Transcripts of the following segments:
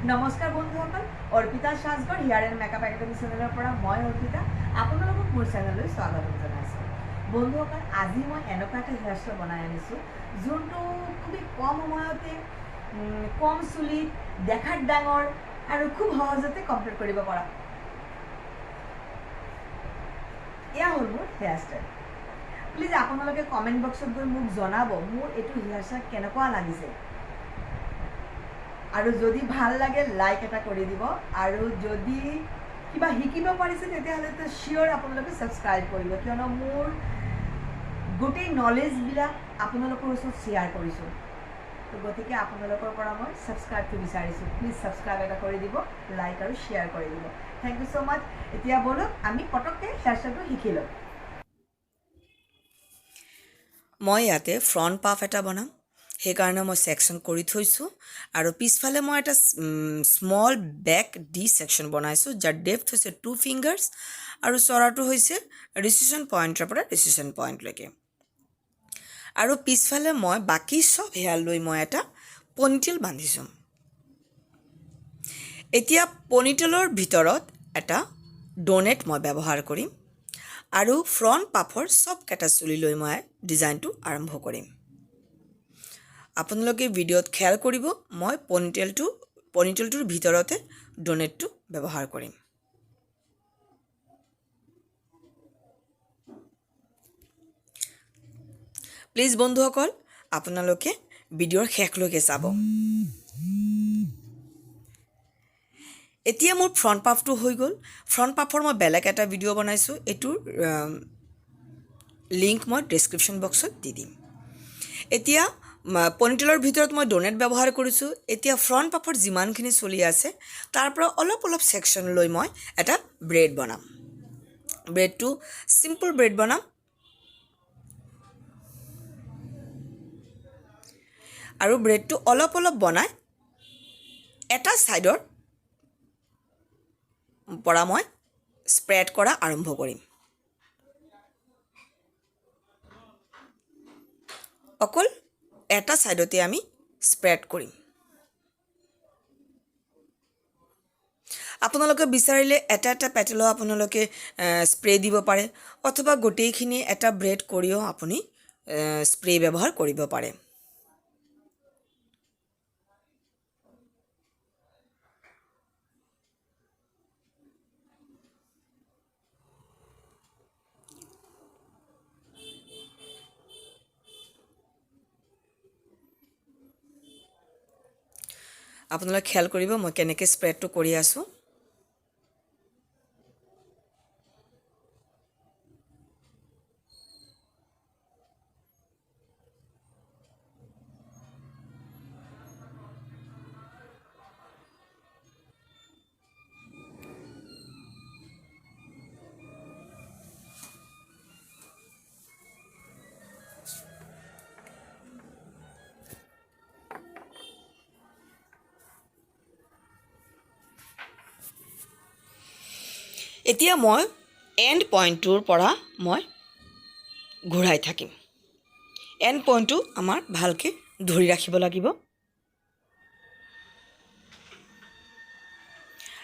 নমস্কাৰ বন্ধুসকল, Arpita Sajghar hair and makeup academy চেনেলৰ পৰা মই অৰ্পিতা আপোনালোকক মোৰ চেনেললৈ স্বাগতম জনাইছোঁ। বন্ধুসকল, আজি মই এনেকুৱা এটা হেয়াৰ ষ্টাইল বনাই আনিছোঁ যোনটো খুবেই কম সময়তে, কম চুলিত, দেখাত ডাঙৰ আৰু খুব সহজতে কমপ্লিট কৰিব পৰা। এয়া হ'ল মোৰ হেয়াৰ ষ্টাইল। প্লিজ আপোনালোকে কমেণ্ট বক্সত গৈ মোক জনাব মোৰ এইটো হেয়াৰ ষ্টাইল কেনেকুৱা লাগিছে, আৰু যদি ভাল লাগে লাইক এটা কৰি দিব, আৰু যদি কিবা শিকিব পাৰিছে তেতিয়াহ'লেতো চিয়'ৰ আপোনালোকে ছাবস্ক্ৰাইব কৰিব, কিয়নো মোৰ গোটেই নলেজবিলাক আপোনালোকৰ ওচৰত শ্বেয়াৰ কৰিছোঁ। তো গতিকে আপোনালোকৰ পৰা মই ছাবস্ক্ৰাইবটো বিচাৰিছোঁ, প্লিজ ছাবস্ক্ৰাইব এটা কৰি দিব, লাইক আৰু শ্বেয়াৰ কৰি দিব। Thank you so মাছ। এতিয়া ব'লক আমি পটককৈ হেয়াৰ ষ্টাইলটো শিকি লওঁ। মই ইয়াতে ফ্ৰণ্ট পাফ এটা বনাম, সেইকাৰণে মই ছেকশ্যন কৰি থৈছোঁ, আৰু পিছফালে মই এটা স্মল বেক ডি ছেকশ্যন বনাইছোঁ যাৰ ডেপথ হৈছে 2 ফিংগাৰ্ছ আৰু চৰাটো হৈছে ৰিচিশ্যন পইণ্টৰ পৰা ৰিচিশ্যন পইণ্টলৈকে। আৰু পিছফালে মই বাকী চব হেয়াৰ লৈ মই এটা পনিটেল বান্ধিছোঁ। এতিয়া পনিটেলৰ ভিতৰত এটা ড'নেট মই ব্যৱহাৰ কৰিম আৰু ফ্ৰণ্ট পাফৰ চবকেইটা চুলি লৈ মই ডিজাইনটো আৰম্ভ কৰিম। আপোনালোকে ভিডিঅ'ত খেয়াল কৰিব, মই পনিটেলটোৰ ভিতৰতে ড'নেটটো ব্যৱহাৰ কৰিম। প্লিজ বন্ধুসকল, আপোনালোকে ভিডিঅ'ৰ শেষলৈকে চাব। এতিয়া মোৰ ফ্ৰণ্ট পাফটো হৈ গ'ল। ফ্ৰণ্ট পাফৰ মই বেলেগ এটা ভিডিঅ' বনাইছোঁ, এইটোৰ লিংক মই ডেছক্ৰিপশ্যন বক্সত দি দিম। এতিয়া পনিটেলৰ ভিতৰত মই ড'নেট ব্যৱহাৰ কৰিছোঁ। এতিয়া ফ্ৰণ্ট পাফৰ যিমানখিনি চুলি আছে তাৰ পৰা অলপ অলপ ছেকশ্যন লৈ মই এটা ব্ৰেড বনাম। ব্ৰেডটো চিম্পল ব্ৰেড বনাম আৰু ব্ৰেডটো অলপ অলপ বনাই এটা ছাইডৰ পৰা মই স্প্ৰেড কৰা আৰম্ভ কৰিম। অকল এটা ছাইডতে আমি স্প্ৰেড কৰিম। আপোনালোকে বিচাৰিলে এটা এটা পেটেলো আপোনালোকে স্প্ৰে দিব পাৰে, অথবা গোটেইখিনি এটা ব্ৰেড কৰিও আপুনি স্প্ৰে ব্যৱহাৰ কৰিব পাৰে। আপোনালোকে খেয়াল কৰিব মই কেনেকৈ স্প্ৰেডটো কৰি আছোঁ। এতিয়া মই এণ্ড পইণ্টটোৰ পৰা মই ঘূৰাই থাকিম। এণ্ড পইণ্টটো আমাৰ ভালকৈ ধৰি ৰাখিব লাগিব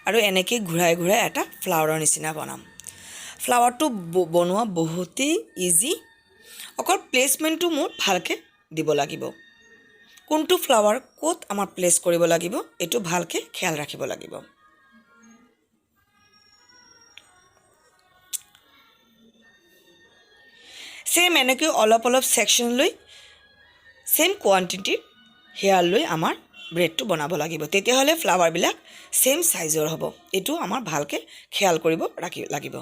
আৰু এনেকৈ ঘূৰাই ঘূৰাই এটা ফ্লাৱাৰৰ নিচিনা বনাম। ফ্লাৱাৰটো বনোৱা বহুতেই ইজি, অকল প্লেচমেণ্টটো মোৰ ভালকৈ দিব লাগিব। কোনটো ফ্লাৱাৰ ক'ত আমাৰ প্লেচ কৰিব লাগিব এইটো ভালকৈ খেয়াল ৰাখিব লাগিব। ছেম এনেকৈ অলপ অলপ ছেকশ্যন লৈ ছেম কোৱান্টিটিৰ হেয়াৰ লৈ আমাৰ ব্ৰেডটো বনাব লাগিব, তেতিয়াহ'লে ফ্লাৱাৰবিলাক ছেম চাইজৰ হ'ব। এইটো আমাৰ ভালকৈ খেয়াল কৰিব লাগিব।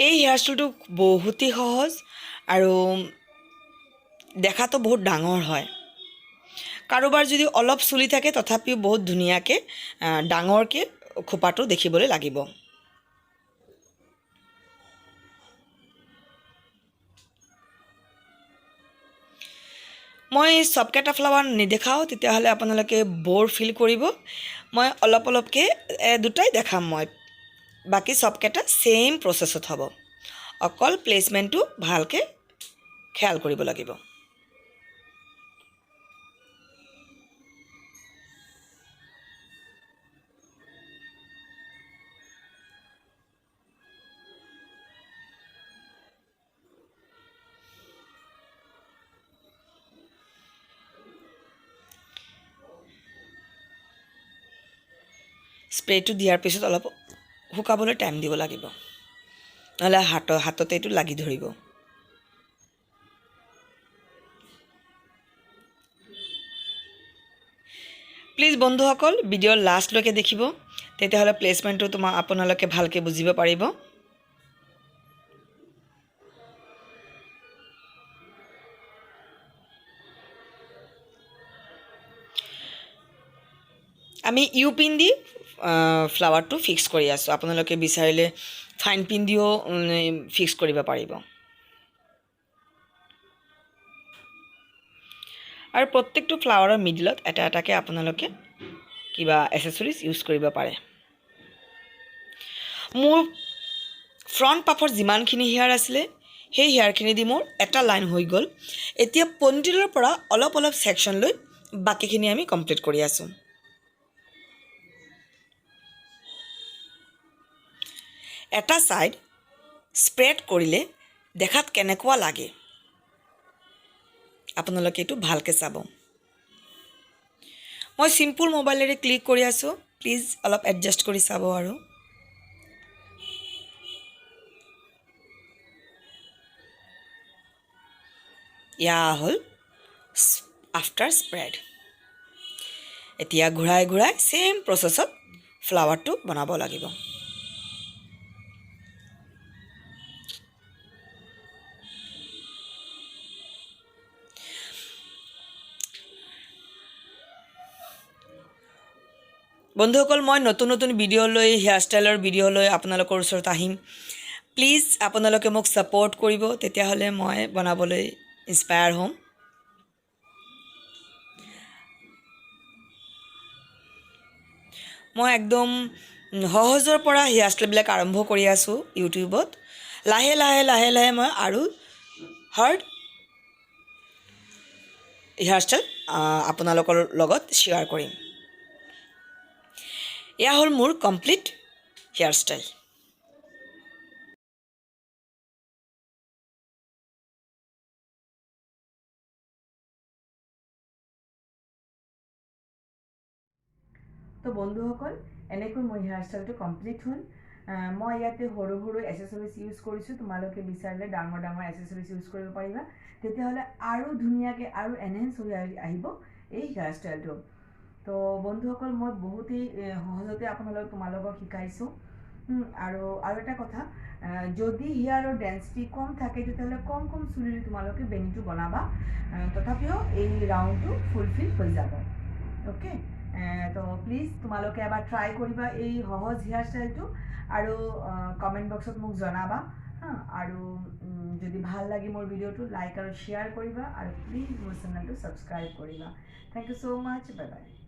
এই হেয়াৰ ষ্টাইলটো বহুতেই সহজ আৰু দেখাটো বহুত ডাঙৰ হয়। কাৰোবাৰ যদি অলপ চুলি থাকে তথাপিও বহুত ধুনীয়াকৈ ডাঙৰকৈ খোপাটো দেখিবলৈ লাগিব। মই চবকেইটা ফ্লাৱাৰ নেদেখাওঁ, তেতিয়াহ'লে আপোনালোকে ব'ৰ ফিল কৰিব। মই অলপ অলপকৈ দুটাই দেখাম মই, বাকী চবকেইটা ছেইম প্ৰচেছত হ'ব। অকল প্লেচমেণ্টটো ভালকৈ খেয়াল কৰিব লাগিব। স্প্ৰেটো দিয়াৰ পিছত অলপ শুকাবলৈ টাইম দিব লাগিব, নহ'লে হাততে এইটো লাগি ধৰিব। প্লিজ বন্ধুসকল, ভিডিঅ'ৰ লাষ্টলৈকে দেখিব, তেতিয়াহ'লে প্লেচমেণ্টটো আপোনালোকে ভালকৈ বুজিব পাৰিব। আমি ইউ পিন দি ফ্লাৱাৰটো ফিক্স কৰি আছোঁ। আপোনালোকে বিচাৰিলে ফাইন পিন দিও ফিক্স কৰিব পাৰিব। আৰু প্ৰত্যেকটো ফ্লাৱাৰৰ মিডিলত এটা এটাকৈ আপোনালোকে কিবা এচেচৰিজ ইউজ কৰিব পাৰে। মোৰ ফ্ৰণ্ট পাফৰ যিমানখিনি হেয়াৰ আছিলে সেই হেয়াৰখিনি দি মোৰ এটা লাইন হৈ গ'ল। এতিয়া পনিটেইলৰ পৰা অলপ অলপ ছেকশ্যন লৈ বাকীখিনি আমি কমপ্লিট কৰি আছোঁ। এটা ছাইড স্প্ৰেড কৰিলে দেখাত কেনেকুৱা লাগে আপোনালোকে এইটো ভালকৈ চাব। মই চিম্পুল মোবাইলেৰে ক্লিক কৰি আছোঁ, প্লিজ অলপ এডজাষ্ট কৰি চাব। আৰু এয়া হ'ল আফটাৰ স্প্ৰেড। এতিয়া ঘূৰাই ঘূৰাই ছেইম প্ৰচেছত ফ্লাৱাৰটো বনাব লাগিব। বন্ধুসকল, মই নতুন নতুন ভিডিঅ' লৈ, হেয়াৰ ষ্টাইলৰ ভিডিঅ' লৈ আপোনালোকৰ ওচৰত আহিম। প্লিজ আপোনালোকে মোক ছাপৰ্ট কৰিব, তেতিয়াহ'লে মই বনাবলৈ ইনস্পায়াৰ হ'ম। মই একদম সহজৰ পৰা হেয়াৰ ষ্টাইলবিলাক আৰম্ভ কৰি আছোঁ ইউটিউবত। লাহে লাহে লাহে লাহে মই আৰু হাৰ্ড হেয়াৰ ষ্টাইল আপোনালোকৰ লগত শ্বেয়াৰ কৰিম। এয়া হ'ল মোৰ কমপ্লিট হেয়াৰ ষ্টাইল। তো বন্ধুসকল, এনেকৈ মোৰ হেয়াৰ ষ্টাইলটো কমপ্লিট হ'ল। মই ইয়াতে সৰু সৰু এচেচৰিজ ইউজ কৰিছোঁ। তোমালোকে বিচাৰিলে ডাঙৰ ডাঙৰ এচেচৰিজ ইউজ কৰিব পাৰিবা, তেতিয়াহ'লে আৰু ধুনীয়াকৈ আৰু এনহেঞ্চ হৈ আহিব এই হেয়াৰ ষ্টাইলটো। তো বন্ধুসকল, মই বহুতেই সহজতে তোমালোকক শিকাইছোঁ। আৰু আৰু এটা কথা, যদি হেয়াৰৰ ডেঞ্চিটি কম থাকে তেতিয়াহ'লে কম কম চুলিৰে তোমালোকে বেনিটো বনাবা, তথাপিও এই ৰাউণ্ডটো ফুলফিল হৈ যাব। অ'কে, তো প্লিজ তোমালোকে এবাৰ ট্ৰাই কৰিবা এই সহজ হেয়াৰ ষ্টাইলটো আৰু কমেণ্ট বক্সত মোক জনাবা। হা, আৰু যদি ভাল লাগে মোৰ ভিডিঅ'টো লাইক আৰু শ্বেয়াৰ কৰিবা আৰু প্লিজ মোৰ চেনেলটো ছাবস্ক্ৰাইব কৰিবা। Thank you so much, bye bye.